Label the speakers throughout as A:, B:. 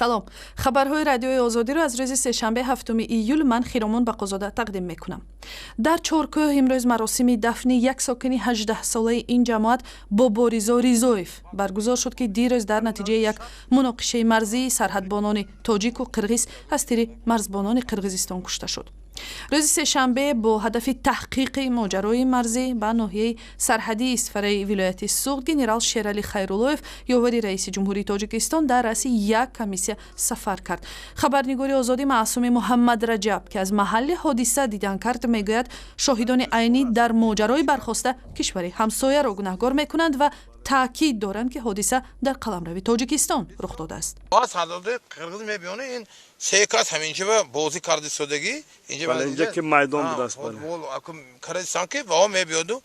A: Салом, хабарҳои Радиои Озодиро аз рӯзи сешанбе, 7 июл, ман, Хиромон Бақозода, тақдим мекунам. Дар Чоркӯҳ имрӯз маросими дафни як сокини 18-солаи ин ҷамоат, Боборизо Ризоев, баргузор шуд, ки дирӯз дар натиҷаи як муноқишаи марзии сарҳадбонони тоҷику қирғиз аз тири марзбонони Қирғизистон кушта шуд. Рӯзи сешанбе бо ҳадафи таҳқиқи моҷарои марзӣ ба ноҳияи сарҳадии Исфараи вилояти Суғд генерал Шералӣ Хайруллоев, ёвари раиси ҷумҳурии Тоҷикистон, дар раъси як комиссия сафар кард. Хабарнигори Озодӣ Маъсуми Муҳаммад Раҷаб, ки аз маҳалли ҳодиса дидан кард, мегӯяд, шоҳидони айнӣ дар моҷарои бархоста кишвари ҳамсояро гунаҳгор мекунанд ва таъкид доранд, ки ҳодиса дар қаламрави Тоҷикистон рух додааст.
B: Ин се кас ҳаминҷа бозӣ карда истодагӣ.
C: Инҷа ки майдон будааст.
B: Кардастан, ки вао мебиёду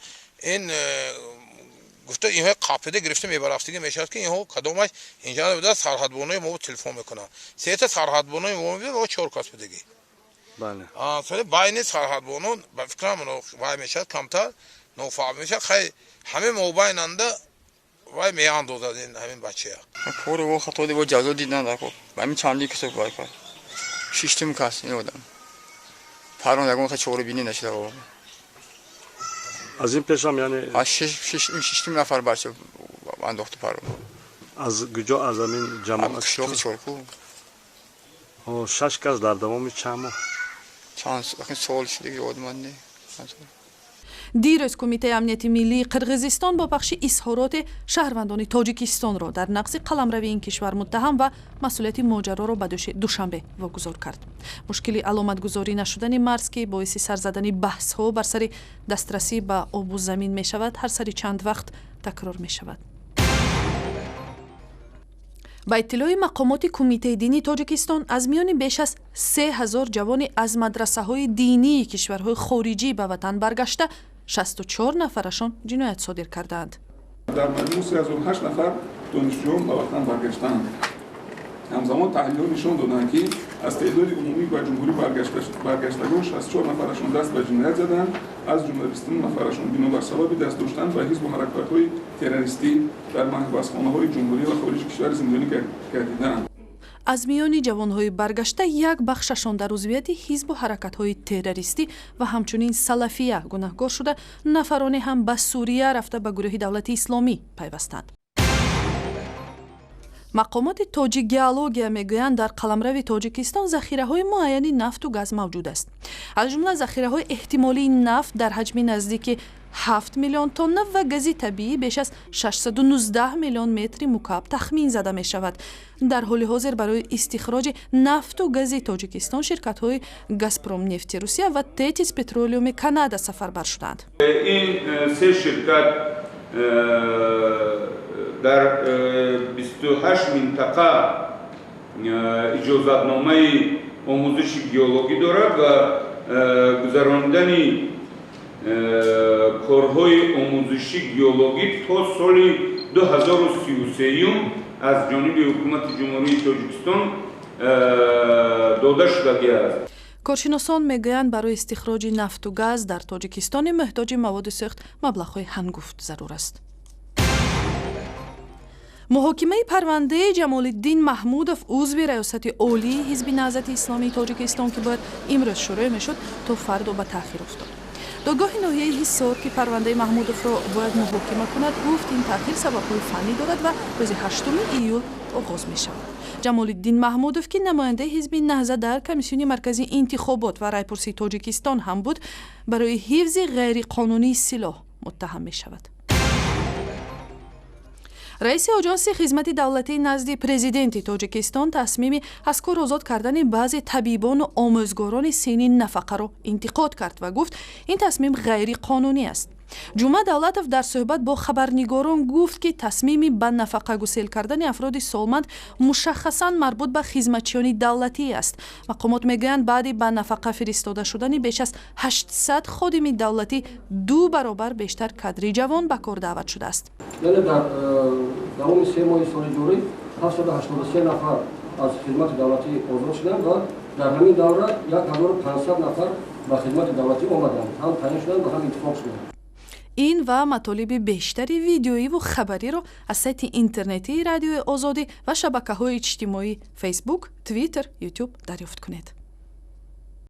B: ин гуфта, инҳо қапида гирифта мебарафтагӣ мешавад, ки инҳо кадомаш инҷа буда. Сарҳадбонои мо телефон мекунанд, сета сарҳадбонои мо мебиёд, ва чор кас будагӣ. Байни сарҳадбонон, ба фикрам, вай мешавад, камтар нофаҳм мешавад. Хай, ҳамин мобайнанда вай меандозад ин ҳамин бачая.
D: Кори во хато во ҷазо дидан дако. Ба ҳамин чанди касо вай кард, шиштум кас ин одам парон, ягон ха чорабинӣ нашуда.
C: Аз ин пешам, яъне?
D: Шиштум нафар бача андохту парон.
C: Аз куҷо, аз ҳамин ҷамоат?
D: Қишлоқи Чоркӯ.
C: Шаш кас дар давоми чанд моҳ?
D: Чанд сол шудиги, ёдман не.
A: Дирӯз Кумитаи амнияти миллии Қирғизистон бо пахши изҳороте шаҳрвандони Тоҷикистонро дар нақзи қаламрави ин кишвар муттаҳам ва масъулияти моҷароро ба дӯши Душанбе вогузор кард. Мушкили аломатгузорӣ нашудани марз, ки боиси сар задани баҳсҳо бар сари дастрасӣ ба обу замин мешавад, ҳар сари чанд вақт такрор мешавад. Ба иттилои мақомоти Кумитаи динии Тоҷикистон, аз миёни беш аз 3000 ҷавони аз мадрасаҳои динии кишварҳои хориҷӣ ба ватан баргашта, 64 нафарашон ҷиноят содир кардаанд.
E: Дар маҷмӯъ 3008 нафар донишҷӯён ба ватан баргаштаанд. Ҳамзамон, таҳлилҳо нишон доданд, ки аз теъдоди умумӣ ба ҷумҳурӣ баргаштагон 64 нафарашон даст ба ҷиноят заданд, аз ҷумла 29 нафарашон бинобар сабаби даст доштан ба ҳизбу ҳаракатҳои террористӣ дар маҳбасхонаҳои ҷумҳурӣ ва хориҷи кишвар зиндонӣ гардидаанд.
A: Аз миёни ҷавонҳои баргашта як бахшашон дар узвияти ҳизбу ҳаракатҳои террористӣ ва ҳамчунин салафия гунаҳгор шуда, нафароне ҳам ба Сурия рафта, ба гурӯҳи Давлати Исломӣ пайвастанд. Мақомоти Тоҷик Геология мегӯянд, дар қаламрави Тоҷикистон захираҳои муайяни нафту газ мавҷуд аст. Аз ҷумла захираҳои эҳтимолии нафт дар ҳаҷми наздики 7 миллион тонна ва гази табиӣ беш аз 619 миллион метри мукааб тахмин зада мешавад. Дар ҳоли ҳозир барои истихроҷи нафту гази Тоҷикистон ширкатҳои Газпромнефти Русия ва Тетис Петролиуми Канада сафарбар шуданд.
F: Ин се ширкат дар 28 минтақа иҷозатномаи омӯзиши геологӣ дорад ва гузаронидани корҳои омӯзиши геологӣ то соли 2033 аз ҷониби ҳукумати Ҷумҳурии Тоҷикистон дода шудагӣ аст.
A: Коршиносон мегӯянд, барои истихроҷи нафту газ дар Тоҷикистони муҳтоҷи маводи сӯхт маблағҳои ҳангуфт зарур аст. Муҳокимаи парвандаи Ҷамолиддин Маҳмудов, узви Раёсати Олии Ҳизби Наҳзати Исломии Тоҷикистон, ки бояд имрӯз шурӯъ мешуд, то фардо ба таъхир афтод. Додгоҳи ноҳияи Ҳисор, ки парвандаи Маҳмудовро бояд муҳокима кунад, гуфт, ин таъхир сабабҳои фаннӣ дорад ва рӯзи 8 июл оғоз мешавад. Ҷамолиддин Маҳмудов, ки намояндаи ҳизби Наҳза дар Комиссиони марказии интихобот ва райпурсии Тоҷикистон ҳам буд, барои ҳифзи ғайриқонунии силоҳ муттаҳам мешавад. Раиси Оҷонси хизмати давлатии назди президенти Тоҷикистон тасмими аз кор озод кардани баъзе табибону омӯзгорони синни нафақаро интиқод кард ва гуфт, ин тасмим ғайриқонунӣ аст. Ҷума Давлатов дар суҳбат бо хабарнигорон гуфт, ки тасмими ба нафақа гусел кардани афроди солманд мушаххасан марбут ба хизматчиёни давлатӣ аст. Мақомот мегӯянд, баъди ба нафақа фиристода шудани беш аз 800 ходими давлатӣ ду баробар бештар кадри ҷавон ба кор даъват шудааст.
G: Яъне дар давоми 3 моҳи соли ҷорӣ 783 нафар аз хизмати давлатӣ озод шуданд ва дар ҳамин давра 1500 нафар ба хизмати давлатӣ омаданд, ҳам таъин шуданд ва ҳам интихоб шуданд.
A: Ин ва матолиби бештари видеоиву хабариро аз сайти интернетии Радиои Озодӣ ва шабакаҳои иҷтимоӣ, Фейсбук, Твиттер, Ютуб дарёфт кунед.